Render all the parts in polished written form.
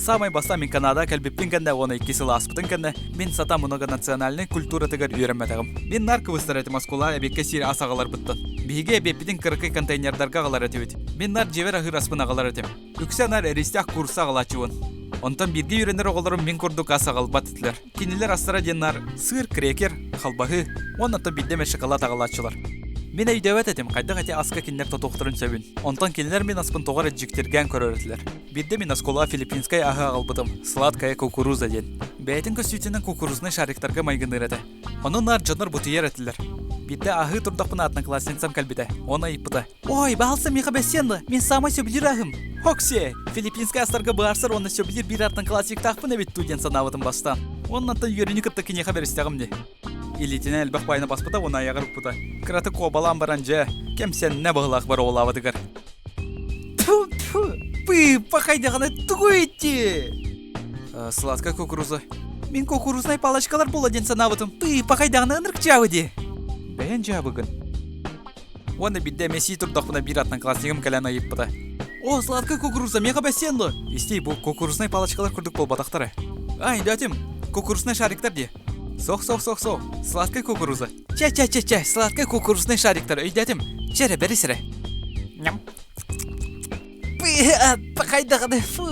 Саамай бастаан мин Канадаҕа кэлбиппин кэннэ уонна 2 сыл ааспытын кэннэ мин сатаан многонациональнай культуратыгар үөрэммэтэҕим. Мин наар кыбыстар этим оскуола эбиэккэ сиир ас аҕаларбыттан. Биһиги эбиэппитин кыракый контейнердарга аҕалар этибит. Мин наар дьиэбэр аһыыр аспын аҕалар этим. Үксэ наар эристээх курса аҕалааччыбын. Онтон бииргэ үөрэнэр оҕолорум мин курдук ас аҕалбат этилэр. Кинилэр астара диэн наар сыыр, крекер, халбаһы уонна то биирдэ эмэ шоколад аҕалааччылар. Мин өйдөөбөт этим, хайдах ити аска кинилэр тотуохтарын сөбүн. Онтон кинилэр мин аспын тоҕо эрэ дьиктиргээн көрөр этилэр. Биирдэ мин оскуолаҕа филиппинскэй аһы аҕалбытым, сладкая кукуруза диэн. Бэйэтин көстүүтүнэн кукурузнай шариктарга майгыныыр этэ. Ону наар дьоннор бутуйар этилэр. Биирдэ аһыы турдахпына одноклассницам кэлбитэ, уонна ыйыппыта. «Ой, баһалса миэхэ бэссиэн да, мин саамай сөбүлүүр аһым. Хоксе, филиппинскэй астарга быһаарсар уонна сөбүлүүр биир одноклассниктаахпын эбит дуу диэн санаабытым бастаан. Уоннаттан үөрүүнү кытта киниэхэ бэристэҕим дии. Илиитинэн элбэх баайына баспыта уонна айаҕар укпута. Кыратык куобалаан баран дьэ, кэмсэннэ быһылаах боруобалаабытыгар. Тьфу-тьфу, пыыппа хайдаҕына тугу ити? Сладкая кукуруза. Мин кукурузнай палочкалар буола диэн санаабытым. Пыыппа хайдаҕына ынырык дьаабы дии. Бэйэн дьаабыгын. Уонна биирдэ эмиэ сии турдахпына биир одноклассникым кэлэн ыйыппыта. О, сладкая кукуруза, миэхэ бэссиэн дуо? Истий, бу кукурузнай палочкалар курдук буолбатахтара. Ай, дятим, кукурузнай шариктар дии. Сох, сох, сох, сох, сладкая кукуруза. Чэ, чэ, чэ, чэ, сладкая кукурузнай шариктар, өйдөөтүм. Чэ эрэ, бэрис эрэ. Ням. Хайдаҕына, фу.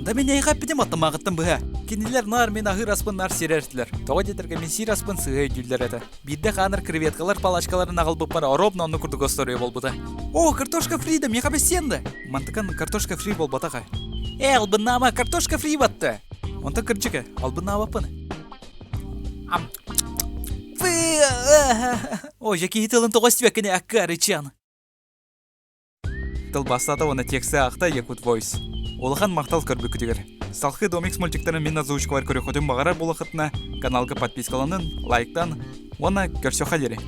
Да мин эйиэхэ эппитим аттамааҕыттан быһа. Кинилэр наар мин аһыыр аспын наар сирэр этилэр. Тоҕо диэтэргэ мин сиир аспын сыыһа өйдүүллэр этэ. Биирдэ хаанар креветкалар палочкаларын аҕалбыппар ровно оннук курдук остуоруйа буолбута. О, картошка фри да миэхэ бэссиэн да. Мантыкан картошка фри буолбатах ээ. Ээ, албыннаама, картошка фри батта. Онтон кырдьык ээ, албыннаабаппын. Ам. Ой, дьэ киһи тылын тоҕо истибэккиний аккаарычан. Тылбаастаата уонна тексы аахта Якут Voice. Улахан махтал көрбүккүтүгэр. Салхы Домикс мультиктарын мин озвучкабар көрүөххүтүн баҕарар буолахытына, каналга подпискаланын, лайктан уонна көрсөххө диэри.